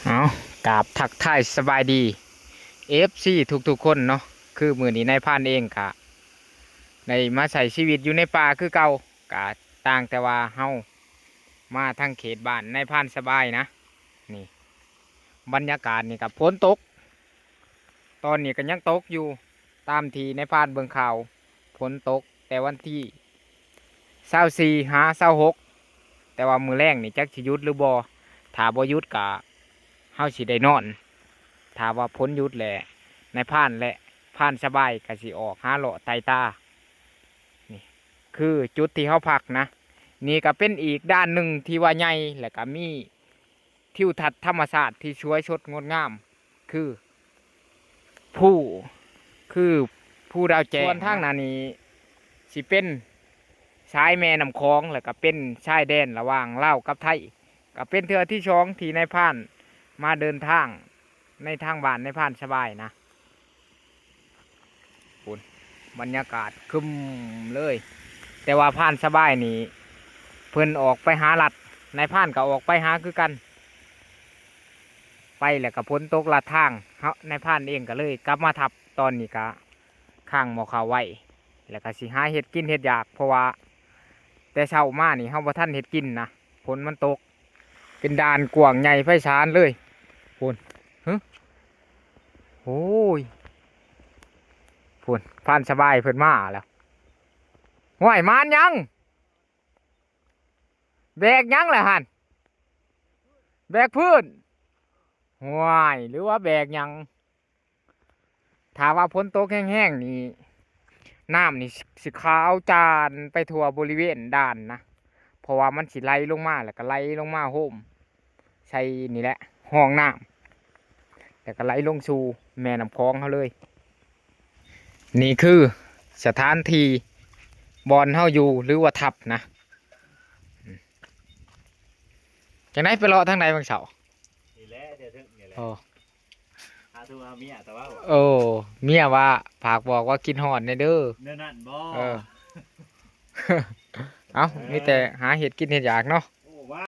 ເອົາ ກາບທັກທາຍສະບາຍດີ ເອັຟຊີ ທຸກໆຄົນເນາະ. ຄືມື້ນີ້ນາຍພານເອງກະໄດ້ມາໃຊ້ຊີວິດຢູ່ໃນປ່າຄືເກົ່າ, ກະຕ່າງແຕ່ວ່າເຮົາມາທາງເຂດບ້ານນາຍພານສະບາຍນະ. ນີ້ ບັນຍາກາດນີ້ກະຝົນຕົກ, ຕອນນີ້ກະຍັງຕົກຢູ່ ຕາມທີ່ນາຍພານເບິ່ງຂ່າວ ຝົນຕົກແຕ່ວັນທີຊາວສີ່ຫາຊາວຫົກ ແຕ່ວ່າມື້ແລງນີ້ຈັກຊິຢຸດຫຼືບໍ່. ຖ້າບໍ່ຢຸດກະເຮົາຊິໄດ້ນອນ, ຖ້າວ່າຝົນຢຸດແລ້ວ ນາຍພານ ແລະ ພານສະບາຍກະຊິອອກຫາເລາະໄຕ່ຕາ. ນີ້ຄືຈຸດທີ່ເຮົາພັກນະ. ນີ້ກະເປັນອີກດ່ານໜຶ່ງທີ່ວ່າໃຫຍ່ ແລະ ກະມີ ທິວທັດທຳມະຊາດທີ່ສວຍສົດງົດງາມ ຄືພູ ຄືພູດາວແຈ້ງ. ສ່ວນທາງໜ້ານີ້ຊິເປັນສາຍແມ່ນ້ຳຂອງ ແລ້ວກະເປັນຊາຍແດນລະຫວ່າງລາວກັບໄທ. ກະເປັນເທື່ອທີສອງທີ່ນາຍພານມາເດີນທາງໃນທາງບ້ານນາຍພານສະບາຍນະ. ພຸ້ນ ບັນຍາກາດຄຶມເລີຍ, ແຕ່ວ່າພານສະບາຍນີ້ເພິ່ນອອກໄປຫາລັດ, ນາຍພານກໍອອກໄປຫາຄືກັນ. ໄປແລ້ວກໍຝົນຕົກລັດທາງ, ເຮົາ ນາຍພານເອງກໍເລີຍກັບມາທັບ. ຕອນນີ້ກໍຄ້າງໝໍ້ເຂົ້າໄວ້ ແລ້ວກໍຊິຫາເຮັດກິນເຮັດຢາກ, ເພາະວ່າແຕ່ເຊົ້າມານີ້ເຮົາບໍ່ທັນເຮັດກິນນະ, ຝົນມັນຕົກ. ເປັນດ່ານກວ້າງໃຫຍ່ໄພສານເລີຍ. ພຸ້ນ ຫຶ ໂອ້ຍ ພຸ້ນ ພານສະບາຍເພິ່ນມາແລ້ວ. ຫ້ວຍ ມານຫຍັງ? ແບກຫຍັງລະຫັ້ນ? ແບກພື້ນ? ຫ້ວຍ ຫຼືວ່າແບກຫຍັງ? ຖ້າວ່າຝົນຕົກແຮງໆນີ້ ນ້ຳນີ້ຊິຂາວຈານໄປທົ່ວບໍລິເວນດ່ານນະ, ເພາະວ່າມັນຊິໄຫຼລົງມາ ແລ້ວກໍໄຫຼລົງມາໂຮມໃສ່ນີ້ແຫຼະ ຮ່ອງນ້ຳ ແລ້ວກໍໄຫຼລົງສູ່ແມ່ນ້ຳຂອງເຮົາເລີຍ. ນີ້ຄືສະຖານທີ່ບ່ອນເຮົາຢູ່ ຫຼືວ່າທັບນະ. ຈັ່ງໃດ ໄປເລາະທາງໃດບາງເຊົ້າ? ນີ້ແຫຼະ ແຖວເທິງນີ້ແຫຼະ. ໂອ້ ຫາໂທຫາເມຍ ແຕ່ວ່າ ໂອ້ ເມຍວ່າຝາກບອກວ່າກິນຮອດແດ່ເດີ ແນວນັ້ນບໍ? ເອີ ເອົ້າ ເອີ ມີແຕ່ຫາເຮັດກິນເຮັດຢາກເນາະ.